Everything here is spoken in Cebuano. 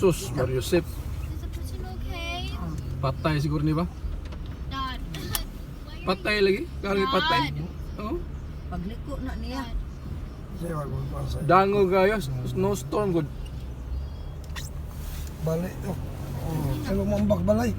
Sus, Mariusip. Is the person okay? Patay siguro ni ba? Dad. Why are Patay lagi? Karon patay. Oh. Pagliko na niya. Siya magpasa. Dango kayo, snowstorm good. Balik. Oh, oh. Kaya mambak balay.